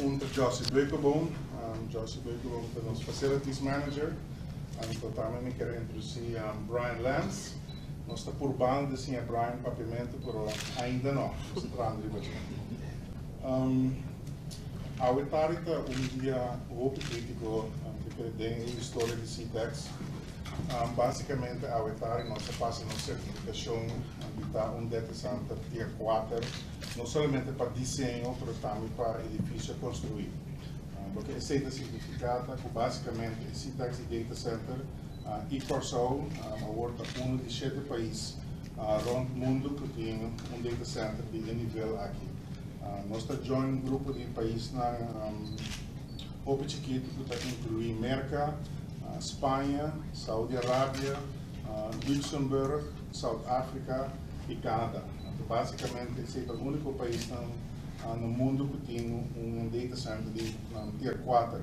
Un ta Josie Beukeboom. Josie Beukeboom ta nos facilities manager. Anto tambe mi kier introduci Brian Lance. Nos ta purbando di siña Brian Papiamento, pero ainda no. Nos ta trahando riba dje. Awe tardi ta un dia hopi critico den e historia di CTEX. Basicamente awe tardi nos a pasa nos certificacion di ta un data center tier 4, no solamente pa diseño pero tambe pa edificio construi. Loke esey ta significa ta cu basicamente e CTEX di data center y Corsou awor ta uno di shete pais rond mundo cu tin un data center di e nivel aki. Nos ta join un grupo di paisnan hopi chikito cu ta inclui Merca, Spaña, Saudi Arabia, Luxemburg, South Africa y Canada. Anto basicamente esey ta unico paisnan na mundo cu tin un data center di tier 4.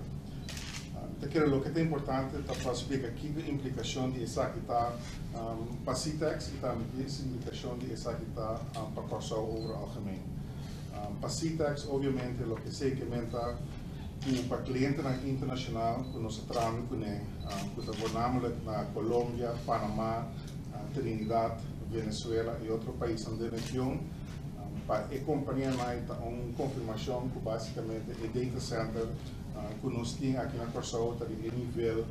Ta kere loke ta importante ta pa splica kico e implicacion di esaki ta pa CTEX y tambe ki e implicacion di esaki ta pa Corsou over algemeen. Pa CTEX, obviamente, loke esey ke men ta cu pa clientenan internacional cu nos ta trahando cune, cu ta voornamelijk na Colombia, Panama, Trinidad, Venezuela y otro paisnan den region, pa e companianan ta un confirmacion cu basicamente e data center cu nos tin aki na Corsou ta di e nivel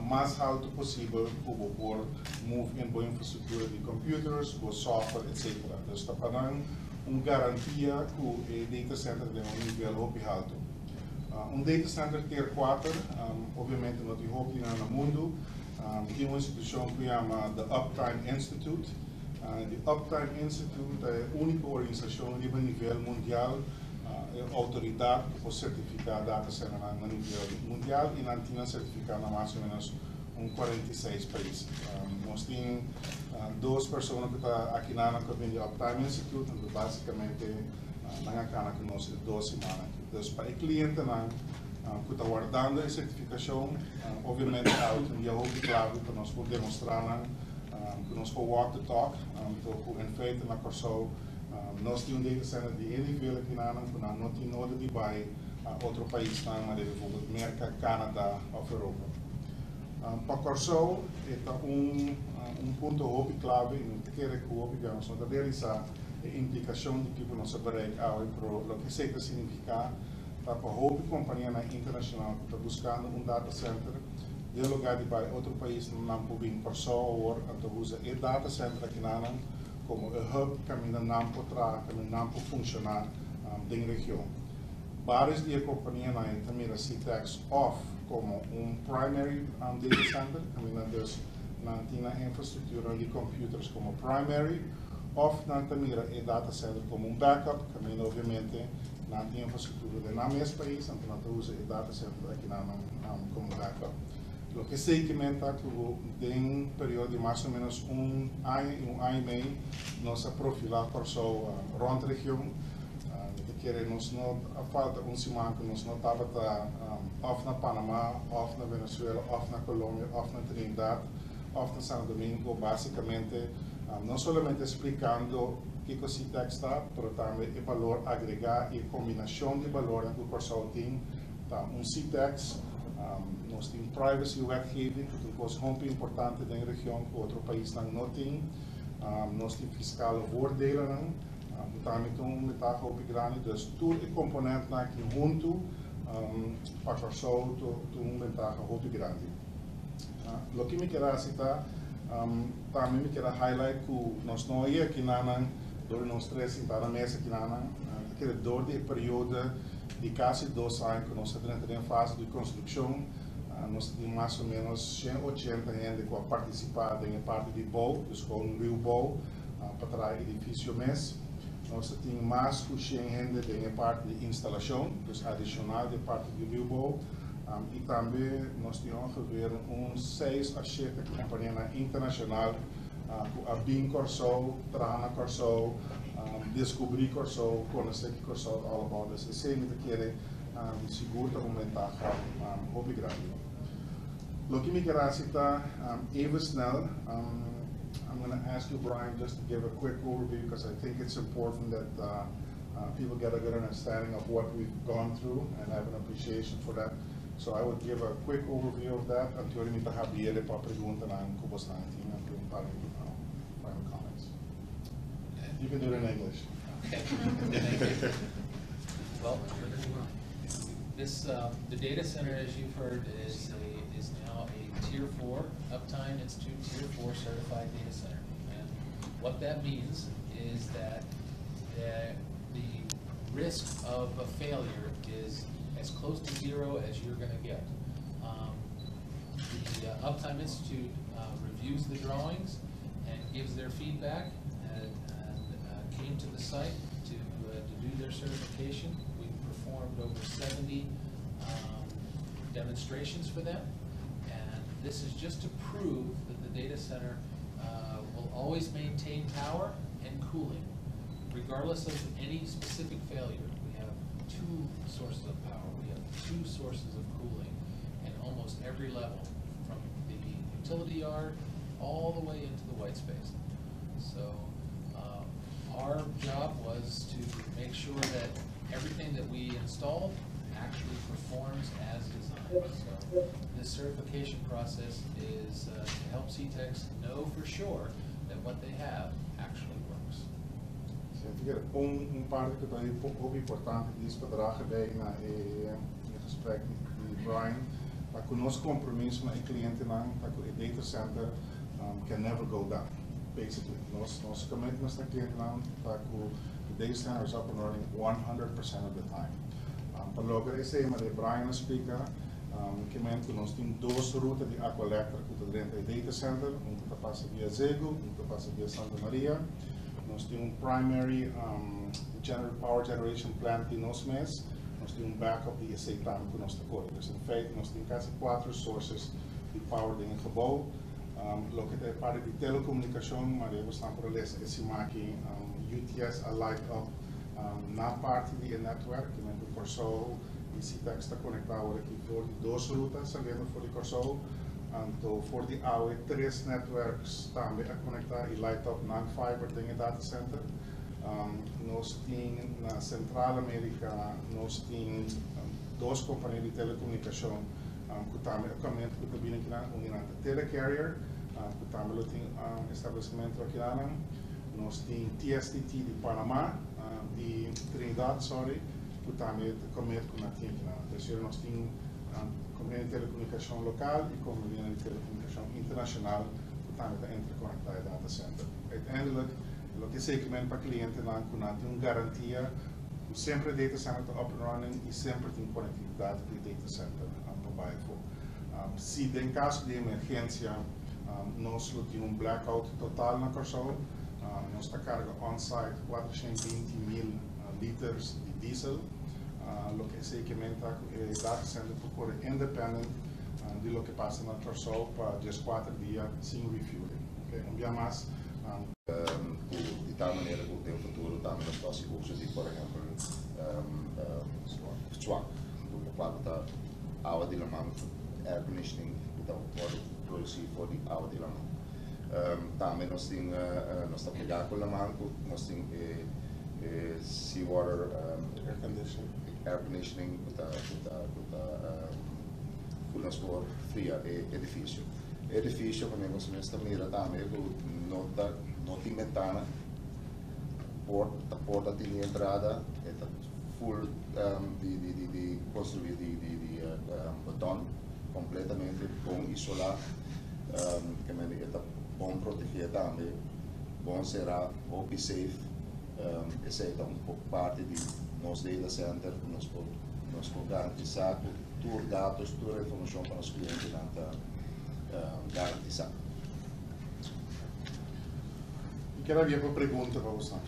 mas halto posibel cu bo por move in bo infrastructura di computers, bo software, etc. Dus ta pa nan un garantia cu e data center den un nivel hopi halto. Un data center tier 4, obviamente no tin hopi na mundo. Tin un institucion cu yama The Uptime Institute. The Uptime Institute ta e unico organisacion riba nivel mundial, e autoridad cu por certifica data center na nivel mundial, y nan tin certifica na mas o menos un 46 pais. Nos tin dos persona cu ta aki na cu bin di Uptime Institute, anto basicamente nan a cana cu nos 2 siman aki. Dus pa e clientenan cu ta wardando e certificacion, obviamente un dia hopi clave pa nos por demostra nan cu nos por walk the talk, anto cu in feite na Corsou nos tin un data center di e nivel aki nan cu nan no tin nodig di bay otro paisnan, manera bijvoorbeeld Merca, Canada of Europa. Pa Corsou ta un punto hopi clave y mi ta kere cu hopi bia nos no ta realisa e implicacion di kico nos a bereik awe, pero loke esey ta significa ta pa hopi companianan internacional cu ta buscando un data center, den lugar di bay otro pais, nan por bin Corsou awor, anto usa e data center aki nan como e hub caminda nan por traha, caminda nan por funciona den region. Varios di e companianan ta mira CTEX of como un primary data center, caminda dus nan tin infrastructura di computers como primary, of nan ta mira e data center como un backup, caminda obviamente nan tin infrastructura den nan mes pais, anto nan ta usa e data center aki nan como backup. Loke esey ke men ta cu den periodo di mas o menos un aña y un aña y mei nos a profila Corsou rond region. Mi ta kere nos no a falta un siman cu nos no tabata of na Panama, of na Venezuela, of na Colombia, of na Trinidad, of na Santo Domingo, basicamente no solamente explicando kico CTEX ta, pero tambe e balor agrega y e combinacion di balor cu Corsou tin ta un CTEX. Nos tin privacy wetgeving, cu ta un cos hopi importante den region cu otro paisnan no tin. Nos tin fiscale voordelen, cu tambe tin un ventaha hopi grandi. Dus tur e componentenan aki hunto pa Corsou ta un ventaha hopi grandi. Loke mi kier haci ta, tambe mi kier highlight cu nos no a aki nan, door nos tres sinta na mesa aki nan, ta kere door di e periodo di casi 2 aña cu nos ta den fase di construccion, nos tin mas o menos 180 hende cu a participa den parti di bouw, dus gewoon ruwbouw, pa traha edificio mes. Nos tin mas cu 100 hende den parti di instalacion, dus adicional di parti di ruwbouw. Y tambe nos tin ongeveer un 6 a 7 compania internacional cu a bin Corsou, traha na Corsou, descubri Corsou, conoce kico Corsou ta all about. Dus esey mi ta kere sigur ta un ventaha hopi grandi. Loke mi kier ta even snel. I'm going to ask you, Brian, just to give a quick overview because I think it's important that People get a good understanding of what we've gone through and have an appreciation for that. So I would give a quick overview of that anto mi ta habri pa preguntanan ku boso tin anto un par di final comments. You can do it in English. Okay. Thank you. Well, the data center, as you've heard, is now a Tier 4 Uptime Institute Tier 4 certified data center. And what that means is that the risk of a failure is as close to zero as you're going to get. The Uptime Institute reviews the drawings and gives their feedback and came to the site to do their certification. We performed over 70 demonstrations for them, and this is just to prove that the data center will always maintain power and cooling, regardless of any specific failure. We have two sources of power, we have two sources of cooling at almost every level, from the utility yard all the way into the white space. So our job was to make sure that everything that we installed actually performs as designed. So this certification process is to help CTEX know for sure that what they have actually works. Si, un parti ku ta hopi importante di dragen bij na e gesprek di Brian, ta ku nos kompromiso ku e klientenan, ta ku e data center can never go down. Basically, nos commitment na klientenan ta ku the data center is up and running 100% of the time. Pa logra esei, manera Brian a splika, ke men ku nos tin dos ruta di Aqualectra ku ta den e data center, un ku ta pasa via Zego, un ku ta pasa via Santa Maria. Nos tin un primary power generation plant di nos mes, nos tin un backup di esei tambe ku nos ta kore. Dus in feite, nos tin kasi kuater sources di power den e gebouw. Loke ta parti di telekomunikashon, maar we staan por les esimaki UTS a light up na parti di network, ke men Kòrsou i CTEX ta konektá awor aki for di dos ruta saliendo for di Kòrsou. Anto for di awe tres networks tambe a konektá i light up nan fiber den e data center. Nos tin na Central America, nos tin dos kompania di telekomunikashon ku tambe aktualmente ku ta bini akinan, un ta Telecarrier, ku tambe lo tin establesimentu akinan. Nos tin TSTT di Panama, di Trinidad, sorry, ku tambe ta commit ku nan tin akinan. Dus nos tin kompania di telekomunikashon lokal i kompania di telekomunikashon internashonal ku tambe ta interkonektá e data center. Uiteindelijk, loke zeker pa klientenan ku nan tin un garantia ku semper data center ta up and running i semper tin konektividat di data center pa bai for. Si den kaso di emergensia nos lo tin un blackout total na Kòrsou, nos ta karga on-site 420 mil liters di diesel, loke ke men ta ku e data center por kore independent di loke pasa na Kòrsou pa 14 dia sin refueling. Okay? Un dia mas, Di tal manera ku den futuro tambe nos por uso di, por ehèmpel, swak, kual ta awa di laman, air conditioning ku ta por produsí for di awa di laman. Tambe nos tin nos ta pegá ku laman, ku nos tin seawater air conditioning. Air conditioning ku ta ku nos por fria e edifisio. E edifisio, komo bo ta mira tambe, ku no tin bentana, porta tin entrada, ta full di konstruí di beton, kompletamente bon isolá, ke men ta bon protegé tambe, bon será, hopi safe. Esei ta un parti di nos data center ku nos por garantisá ku tur datos, tur informashon pa nos klientenan ta garantisá. Mi ke habri pa pregunta pa boso.